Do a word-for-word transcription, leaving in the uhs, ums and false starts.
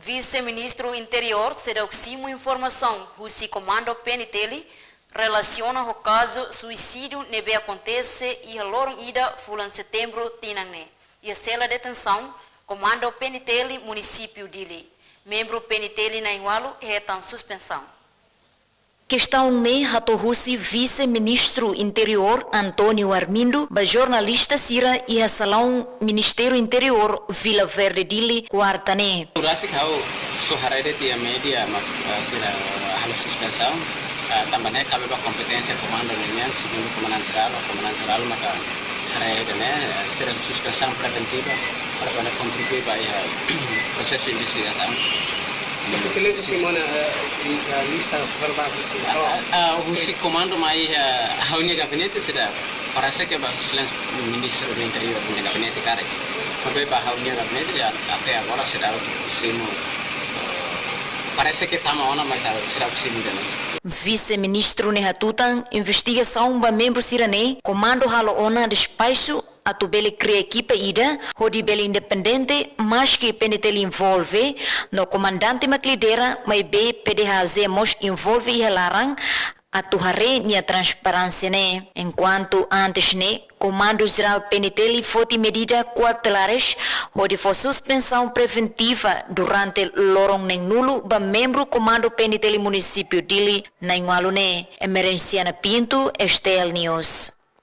Vise-Ministru Interiór seidauk simu informasaun husi Komandu P N T L relasiona ho kazu suisídiu ne'ebé akontese iha loron ida fulan Setembru tinan ne'e, iha sela detensaun Komandu P N T L Munisípiu Dili. Membru P N T L na'in-ualu hetan suspensaun. Kestaun ne'e hato'o husi Vise-Ministru Interiór António Armindo ba jornalista sira iha salaun Ministériu Interiór Vila Verde Dili, kuarta ne'e. Rasik ha'u só haree de'it iha média mak, eh, sira halo suspensaun, eh, tanba ne'e kabe ba kompeténsia komandu nian, segundu komandante jerál, komandante jerál maka haree de'it ne'e, eh, sira suspensaun preventiva para bele kontribui ba iha prosesu investigasaun. Mas Exelénsia simu ona, eh, i, eh, lista verbál husi, ah, oh, ah, husi komandu mai, eh, ha'u-nia gabinete seidauk. Parese ke ba Exelénsia Ministru do Interiór nia gabinete karik. Maibé ba ha'u-nia gabinete, ya, até agora seidauk simu, eh, parese ke tama ona, mas, ah, seidauk simu de'it. Vise-Ministru ne'e hatutan investigasaun ba membru sira-ne'e komandu halo ona despaxu atu bele kria ekipa ida hodi bele independente, maski P N T L envolve, no komandante mak lidera, maibé P D H Z mós envolve iha laran, atu haree nia transparénsia ne'e. Enkuantu antes ne'e, Komandu Jerál P N T L foti medida kautelares hodi fó suspensaun preventiva durante loron neen-nulu ba membru Komandu P N T L Munisípiu Dili na'in-ualu ne'e. Emerenciana Pinto, S T L News.